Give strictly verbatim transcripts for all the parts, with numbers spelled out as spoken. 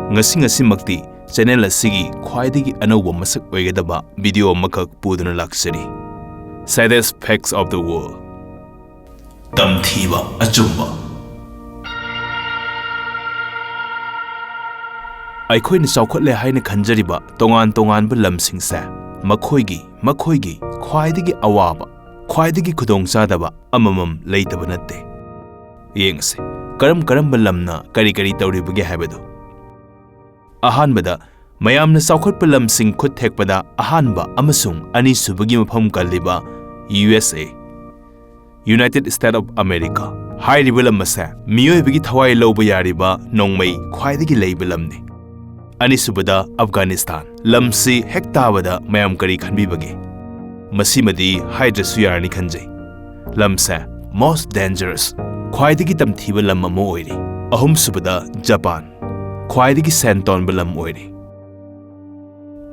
ꯉꯁꯤ ꯉꯁꯤꯃꯛꯇꯤ ꯆꯦꯅꯦꯜ ꯑꯁꯤꯒꯤ ꯈ꯭ꯋꯥꯏꯗꯒꯤ ꯑꯅꯧꯕ ꯃꯁꯛ ꯑꯣꯏꯒꯗꯕ ꯚꯤꯗꯤꯑꯣ ꯑꯃꯈꯛ ꯄꯨꯗꯨꯅ ꯂꯥꯛꯆꯔꯤ꯫ Saddest Facts of the World꯫ ꯇꯝꯊꯤꯕ ꯑꯆꯨꯝꯕ꯫ ꯑꯩꯈꯣꯏꯅ ꯆꯥꯎꯈꯠꯂꯦ ꯍꯥꯏꯅ ꯈꯟꯖꯔꯤꯕ ꯇꯣꯉꯥꯟ ꯇꯣꯉꯥꯟꯕ ꯂꯝꯁꯤꯡꯁꯦ ꯃꯈꯣꯏꯒꯤ, ꯃꯈꯣꯏꯒꯤ ꯈ꯭ꯋꯥꯏꯗꯒꯤ ꯑꯋꯥꯕ, ꯈ꯭ꯋꯥꯏꯗꯒꯤ ꯈꯨꯗꯣꯡꯆꯥꯗꯕ ꯑꯃꯃꯝ ꯂꯩꯇꯕ ꯅꯠꯇꯦ꯫ ꯌꯦꯡꯉꯁꯤ, ꯀꯔꯝ ꯀꯔꯝꯕ ꯂꯝꯅ ꯀꯔꯤ ꯀꯔꯤ ꯇꯧꯔꯤꯕꯒꯦ ꯍꯥꯏꯕꯗꯨ꯫ ꯑꯍꯥꯟꯕꯗ, ꯃꯌꯥꯝꯅ ꯆꯥꯎꯈꯠꯄ ꯂꯝꯁꯤꯡ ꯈꯨꯠ ꯊꯦꯛꯄꯗ ꯑꯍꯥꯟꯕ ꯑꯃꯁꯨꯡ ꯑꯅꯤꯁꯨꯕꯒꯤ ꯃꯐꯝ ꯀꯜꯂꯤꯕ U S A, United States of America꯫ ꯍꯥꯏꯔꯤꯕ ꯂꯝ ꯑꯁꯦ ꯃꯤꯑꯣꯏꯕꯒꯤ ꯊꯋꯥꯏ ꯂꯧꯕ ꯌꯥꯔꯤꯕ ꯅꯣꯡꯃꯩ ꯈ꯭ꯋꯥꯏꯗꯒꯤ ꯂꯩꯕ ꯂꯝꯅꯤ꯫ ꯑꯅꯤꯁꯨꯕꯗ, ꯑꯐꯒꯥꯅꯤꯁꯇꯥꯟ꯫ ꯂꯝꯁꯤ ꯍꯦꯛ ꯇꯥꯕꯗ ꯃꯌꯥꯝ ꯀꯔꯤ ꯈꯟꯕꯤꯕꯒꯦ? ꯃꯁꯤꯃꯗꯤ ꯍꯥꯏꯗ꯭ꯔꯁꯨ ꯌꯥꯔꯅꯤ ꯈꯟꯖꯩ꯫ ꯂꯝꯁꯦ most dangerous, ꯈ꯭ꯋꯥꯏꯗꯒꯤ ꯇꯝꯊꯤꯕ ꯂꯝ ꯑꯃ ꯑꯣꯏꯔꯤ꯫ ꯑꯍꯨꯝꯁꯨꯕꯗ, ꯖꯄꯥꯟ꯫ ꯈ꯭ꯋꯥꯏꯗꯒꯤ ꯁꯦꯟ ꯇꯣꯟꯕ ꯂꯝ ꯑꯣꯏꯔꯤ꯫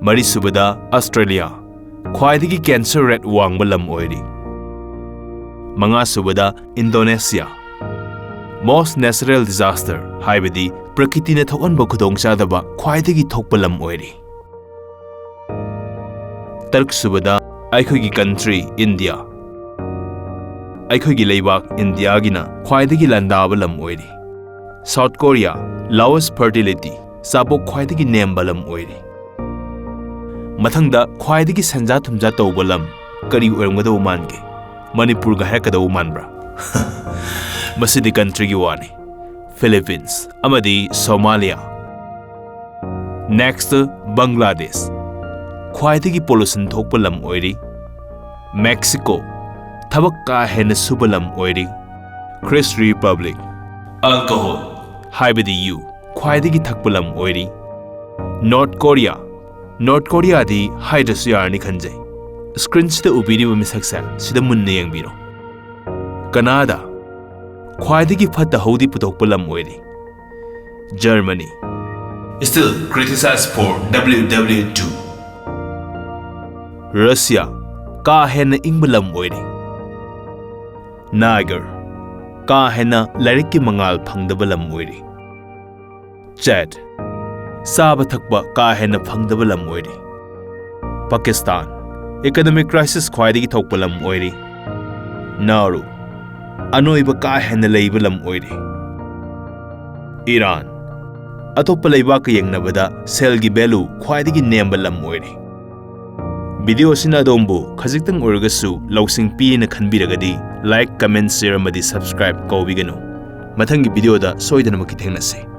ꯃꯔꯤꯁꯨꯕꯗ, ꯑꯁꯇ꯭ꯔꯦꯂꯤꯌꯥ꯫ ꯈ꯭ꯋꯥꯏꯗꯒꯤ cancer rate ꯋꯥꯡꯕ ꯂꯝ ꯑꯣꯏꯔꯤ꯫ ꯃꯉꯥꯁꯨꯕꯗ, ꯏꯟꯗꯣꯅꯦꯁꯤꯌꯥ꯫ Most natural disaster, ꯍꯥꯏꯕꯗꯤ ꯄ꯭ꯔꯀꯤꯇꯤꯅ ꯊꯣꯛꯍꯟꯕ ꯈꯨꯗꯣꯡꯆꯥꯗꯕ ꯈ꯭ꯋꯥꯏꯗꯒꯤ ꯊꯣꯛꯄ ꯂꯝ ꯑꯣꯏꯔꯤ꯫ ꯇꯔꯨꯛꯁꯨꯕꯗ, ꯑꯩꯈꯣꯏꯒꯤ country, ꯏꯟꯗꯤꯌꯥ꯫ ꯑꯩꯈꯣꯏꯒꯤ ꯂꯩꯕꯥꯛ ꯏꯟꯗꯤꯌꯥꯒꯤꯅ ꯈ꯭ꯋꯥꯏꯗꯒꯤ ꯂꯥꯟꯗꯥꯕ ꯂꯝ ꯑꯣꯏꯔꯤ꯫ South Korea, lowest fertility, ꯆꯥꯕꯣꯛ ꯈ꯭ꯋꯥꯏꯗꯒꯤ ꯅꯦꯝꯕ ꯂꯝ ꯑꯣꯏꯔꯤ꯫ ꯃꯊꯪꯗ, ꯈ꯭ꯋꯥꯏꯗꯒꯤ ꯁꯦꯟꯖꯥ ꯊꯨꯝꯖꯥ ꯇꯧꯕ ꯂꯝ ꯀꯔꯤ ꯑꯣꯏꯔꯝꯒꯗꯧꯕ ꯃꯥꯟꯒꯦ? ꯃꯅꯤꯄꯨꯔꯒ ꯍꯥꯏꯔꯛꯀꯗꯧꯕ ꯃꯥꯟꯕ꯭ꯔꯥ? ꯃꯁꯤꯗꯤ countryꯒꯤ ꯋꯥꯅꯤ꯫ Philippines ꯑꯃꯗꯤ Somalia꯫ Next, ꯕꯪꯒ꯭ꯂꯥꯗꯦꯁ꯫ ꯈ꯭ꯋꯥꯏꯗꯒꯤ pollution ꯊꯣꯛꯄ ꯂꯝ ꯑꯣꯏꯔꯤ꯫ Mexico, ꯊꯕꯛ ꯀꯥ ꯍꯦꯟꯅ ꯁꯨꯕ ꯂꯝ ꯑꯣꯏꯔꯤ꯫ Czech Republic, alcohol, ꯍꯥꯏꯕꯗꯤ ꯌꯨ, ꯈ꯭ꯋꯥꯏꯗꯒꯤ ꯊꯛꯄ ꯂꯝ ꯑꯣꯏꯔꯤ꯫ North Korea, North Koreaꯗꯤ ꯍꯥꯏꯗ꯭ꯔꯁꯨ ꯌꯥꯔꯅꯤ ꯈꯟꯖꯩ꯫ Screenꯁꯤꯗ ꯎꯕꯤꯔꯤꯕ ꯃꯤꯁꯛꯁꯦ ꯁꯤꯗ ꯃꯨꯟꯅ ꯌꯦꯡꯕꯤꯔꯣ꯫ ꯀꯅꯥꯗꯥ, ꯈ꯭ꯋꯥꯏꯗꯒꯤ ꯐꯠꯇ ꯍꯧꯗꯤ ꯄꯨꯊꯣꯛꯄ ꯂꯝ ꯑꯣꯏꯔꯤ꯫ Germany, still criticized for W W two꯫ Russia, ꯀꯥ ꯍꯦꯟꯅ ꯏꯪꯕ ꯂꯝ ꯑꯣꯏꯔꯤ꯫ Niger, ꯀꯥ ꯍꯦꯟꯅ ꯂꯥꯏꯔꯤꯛꯀꯤ ꯃꯉꯥꯜ ꯐꯪꯗꯕ ꯂꯝ ꯑꯣꯏꯔꯤ꯫ Chad, ꯆꯥꯕ ꯊꯛꯄ ꯀꯥ ꯍꯦꯟꯅ ꯐꯪꯗꯕ ꯂꯝ ꯑꯣꯏꯔꯤ꯫ ꯄꯥꯀꯤꯁꯇꯥꯟ, economic crisis ꯈ꯭ꯋꯥꯏꯗꯒꯤ ꯊꯣꯛꯄ ꯂꯝ ꯑꯣꯏꯔꯤ꯫ ꯅꯥꯎꯔꯨ, ꯑꯅꯣꯏꯕ ꯀꯥ ꯍꯦꯟꯅ ꯂꯩꯕ ꯂꯝ ꯑꯣꯏꯔꯤ꯫ ꯏꯔꯥꯟ, ꯑꯇꯣꯞꯄ ꯂꯩꯕꯥꯛꯀ ꯌꯦꯡꯅꯕꯗ ꯁꯦꯜꯒꯤ value ꯈ꯭ꯋꯥꯏꯗꯒꯤ ꯅꯦꯝꯕ ꯂꯝ ꯑꯣꯏꯔꯤ꯫ Video ꯑꯁꯤꯅ ꯑꯗꯣꯝꯕꯨ ꯈꯖꯤꯛꯇꯪ ꯑꯣꯏꯔꯒꯁꯨ ꯂꯧꯁꯤꯡ ꯄꯤꯌꯦꯅ ꯈꯟꯕꯤꯔꯒꯗꯤ, like, comment, share ꯑꯃꯗꯤ subscribe ꯀꯥꯎꯕꯤꯒꯅꯨ꯫ ꯃꯊꯪꯒꯤ video ꯗ ꯁꯣꯏꯗꯅꯃꯛꯀꯤ ꯊꯦꯡꯅꯁꯤ꯫